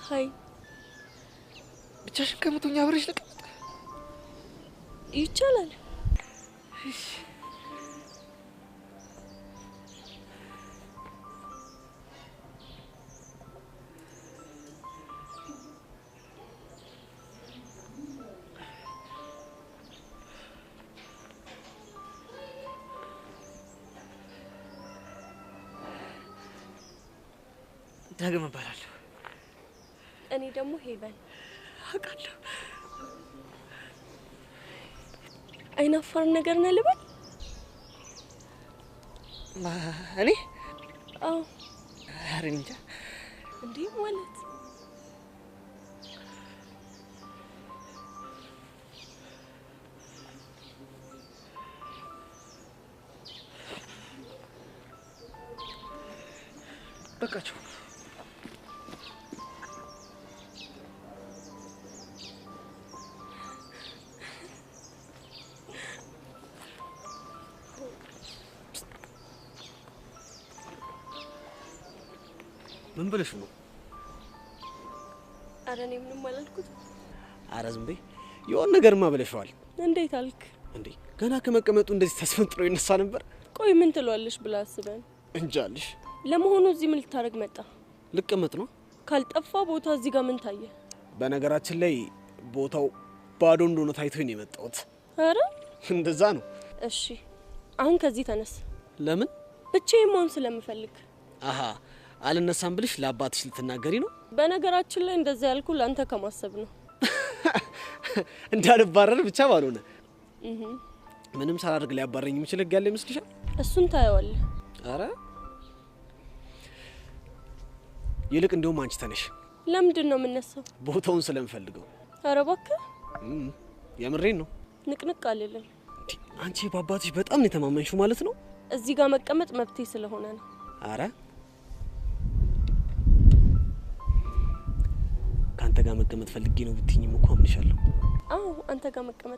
Hi። ብቻሽን ከምትሆኚ አብሬሽ ልቀመጥ? ይቻላል። እሺ። ዳግም እባላለሁ። እኔ ደግሞ ሄቨን። አውቃለሁ። አይናፋር ነገር ነህ ልበል? እኔ? አዎ። ኧረ እኔ እንጃ። እንዴ ማለት? በቃቸው። ምን ብለሽ ነው? ኧረ እኔ ምንም አላልኩትም። ኧረ ዝም በይ። የሆነ ነገርማ ብለሽዋል። እንዴት አልክ? እንዴ ገና ከመቀመጡ እንደዚህ ተስፈንጥሮ ይነሳ ነበር። ቆይ ምን ትለዋለሽ ብለህ አስበን እንጃልሽ። ለመሆኑ እዚህ ምን ልታደርግ መጣ? ልቀመጥ ነው። ካልጠፋ ቦታ እዚህ ጋር ምን ታየ? በነገራችን ላይ ቦታው ባዶ እንደሆነ ታይቶኝ ነው የመጣሁት። ኧረ እንደዛ ነው። እሺ አሁን ከዚህ ተነስ። ለምን? ብቻዬን መሆን ስለምፈልግ። አሃ አልነሳም ብልሽ ለአባትሽ ልትናገሪ ነው? በነገራችን ላይ እንደዛ ያልኩ ለአንተ ከማሰብ ነው። እንዳልባረር ብቻ ባልሆነ። ምንም ሳላደርግ ሊያባረኝ የሚችል ህግ ያለ ይመስልሻል? እሱን ታየዋለህ። ኧረ ይልቅ እንደውም አንቺ ተነሽ። ለምንድን ነው የምነሳው? ቦታውን ስለምፈልገው። ኧረ እባክህ። የምሬን ነው። ንቅንቅ አልልም። አንቺ በአባትሽ በጣም ነው የተማመንሽው ማለት ነው? እዚህ ጋር መቀመጥ መብቴ ስለሆነ ነው። አረ ካንተ ጋር መቀመጥ ፈልጌ ነው ብትይኝም እኮ አምንሻለሁ። አዎ አንተ ጋር መቀመጥ